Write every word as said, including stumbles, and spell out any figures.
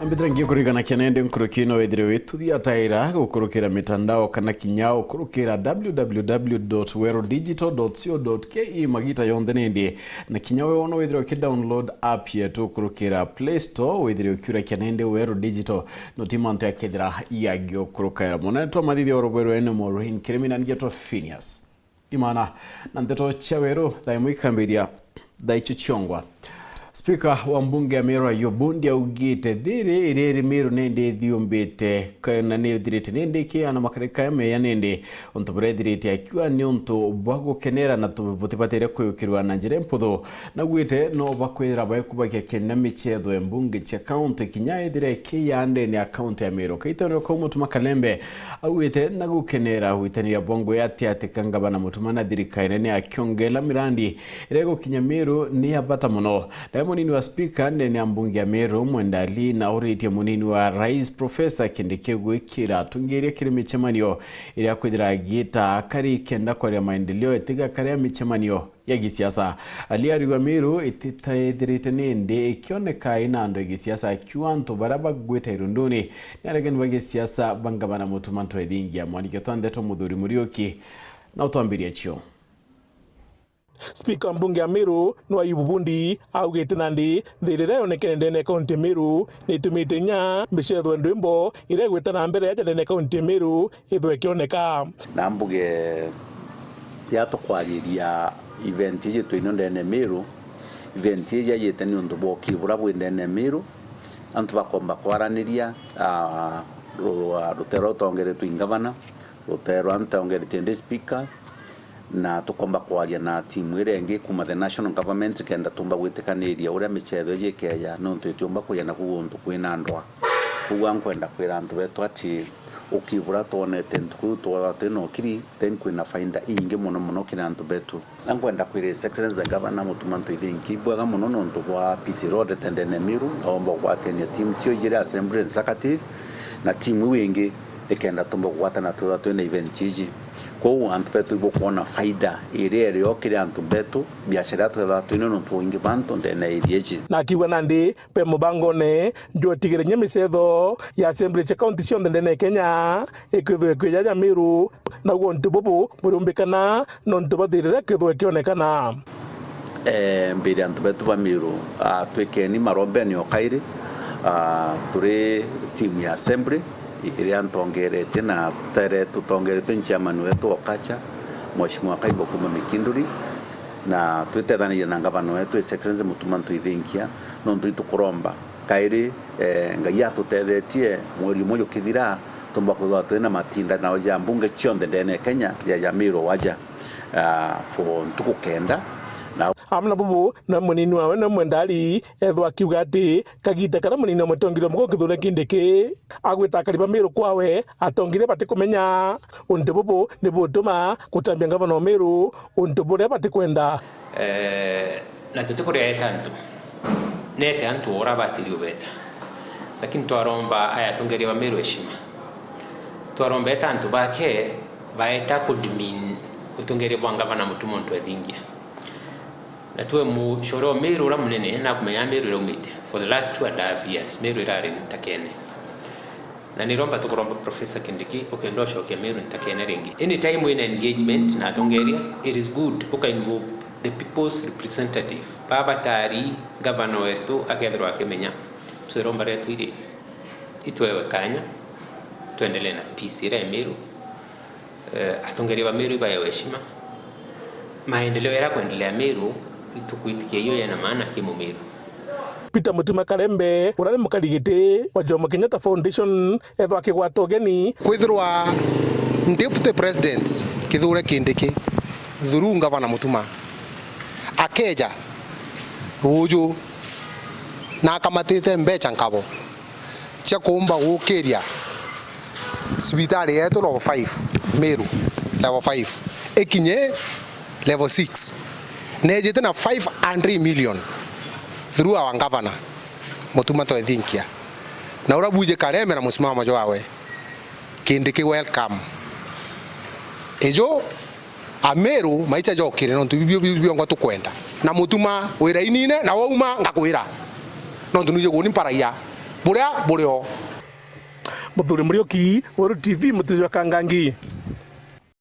Ambithira ngiukurikana kianende nkuruki no withire wituthiataira gukurukira mitandao kana kinya ukurukira w w w dot weru digital dot co dot k e magita yonthe nindi, na kinya we wono withire ukidownload app yetu ukurukira Play Store, withire ukiura kianende Weru Digital, no ti mantu yakethira yagiukurukaira. Munene twa mathithia urubwirwe ni Maureen Kirimi na ngetwa Phineas Imana, na nteto cia weru thaa imwe ikambiria thaa icio ciongwa. Spika wa mbunge ya Meru Ayubu Bundi augite thiri iria iri Meru nindi ithiumbite, kana ni ithirite nindi ikiana makarika ya meya nindi, untu buria ithirite akiuga ni untu bwa gukenera na tu-, butibatire kuyukirwa na njira imputhu. Naugite no bakwithira baikubagia kenya michetho ya mbunge cia kaunti kinya ithire ikiya ndene ya kaunti ya Meru. Kaitoro kau Mutuma Kalembe augite na gukenera gwitaniria bwa ngugi ati ati ka ngavana Mutuma na thirikari nene akiongela mirandi iria igukinya Meru ni ya bata mono. Nawe munini wa spika ndene ya mbunge ya Meru Mwenda Ali na uritie munini wa rais Professor Kindiki gwikira atungiria kiri micemanio iria kwithira agiita akari kenda kwaria maendeleo itiga karia micemanio ya gisiasa. Ali ariuga Meru ititaithirite nindi ikioneka ina andu ya gisiasa, akiuga antu baria bagwita irunduni ni aregani ba gisiasa ba ngavana Mutuma Ntwethingia. Mwandiki twa ndeto Muthuri Muriuki na utwambiria cio. Spika wa mbunge ya Meru ni Ayubu Bundi augite nandi thiri iria yonekene ndene ya kaunti ya Meru ni itumite inya micetho ya ndwimbo iria igwita na mbere yaja ndene ya kaunti ya Meru ithwe ikioneka. Na mbuge ya tukwariria event iji twino ndene Meru, event iji yajite ni untu bwa ukiri buria bwi ndene Meru, antu bakomba kwaraniria, ah, ru-, rutero rutongeretwe i ngavana, rutero antongeretie ndi speaker, na tukomba kwaria na timu iria ingi kuma the national government kenda tumba gwitikaniria uria michetho iji ikeja, nontu itiumba kuja naku guntu kwina ndwa. Koguo nkwenda kwira antu betu ati ukiri buria twonete ntuku iu twona twina ukiri, then kwina faida iingi mono mono kiri antu betu. Na nkwenda kwira His Excellency the Governor Mutuma Ntwethingia, ibwega mono nontu bwa P C Road tendene Meru, naomba kugwatania timu cio ijiri, Assembly Executive na timu iu ingi, ikenda tumba kugwatana twithwa twina event iji. Kwou antu betu ibukwona faida iria irio kiri antu betu, biashara iria twithwa twina nontu bwa wingi bwa antu ndene ya area iji. Na akiuga nandi be mubangone jwa utigire nya micetho ya assembly cia kaunti cionthe ndene ya Kenya ikwithwa ikijaja Meru, nauo untu bubu buriumbikana nontu bwa thiri iria ikwithwa ikionekana. Eh, mbere antu betu ba Meru, ah, twikeni marombeni o kairi, ah, turi timu ya assembly iria ntongeretie na tere tutongeretwe ni chairman wetu Okacha, Mheshimiwa Kaimbo kuma Mikinduri, na twitethaniria na ngavana wetu His Excellency Mutuma Ntwethingia, nontu itukuromba kairi, eh, Ngai atutethetie, mweri umwe jukithira, tumba kwithwa twina matinda nao ja mbunge cionthe ndene ya Kenya ja, ja Meru waja, ah, for ntuku kenda. Na amwe na bubu, na munini wawe na Mwenda Ali ethwa akiuga ati kagita karia munini wa mutongeria mukuru Kithure Kindiki agwita akari ba Meru kwawe, atongeria batikumenya untu bubu ni butuma gutambia ngavana wa Meru untu buria batikwenda. Eh, na tutikuria eta antu. Nete antu ora batiri ubeta. Lakini twaromba aya atongeria ba Meru heshima. Twaromba eta antu bake baeta kudemean utongeria bwa ngavana Mutuma Ntwethingia. Na twe mucore o Meru uria munene, na kumenya Meru iraumite. For the last two and a half years, Meru irari ntakene. Na niromba tukuromba Professor Kindiki, ukenda ucokia Meru ntakene ringi. Anytime wina engagement na atongeria, it is good uka involve the people's representative. Baba batari, ngavana wetu akethirwa akimenya. So iromba rietu iri, itwewe kanya, twendelee na peace iria i Meru. Eh, atongeria ba Meru ibaewe heshima. Maendeleo yaria kwendelea Meru, itukwitikia iyo yena maana ki Mumeru. Peter Mutuma Kalembe, uria ni mukarigiti wa Jomo Kenyatta Foundation, ethwa akigwata ugeni. Kwithirwa Deputy President Kithure Kindiki, through Ngavana Mutuma, akeja ruuju na akamatite mbeca nkabo cia kuumba gukiria cibitari yetu level five, Meru level five, ikinye level six. Nejite na five hundred million through our governor, Mutuma Ntwethingia. Na uria bwiji Kareme na musimamo jwawe, Kindiki welcome. Ijo Ameru maicha jokire, nontu bibio, bibio biongwa tukwenda. Na Mutuma wira inine, na wauma ngakwira. Nontu nije guni mparagia. buria buri o. Muthuri Muriuki, Weru T V, Mutiji wa Kangangi.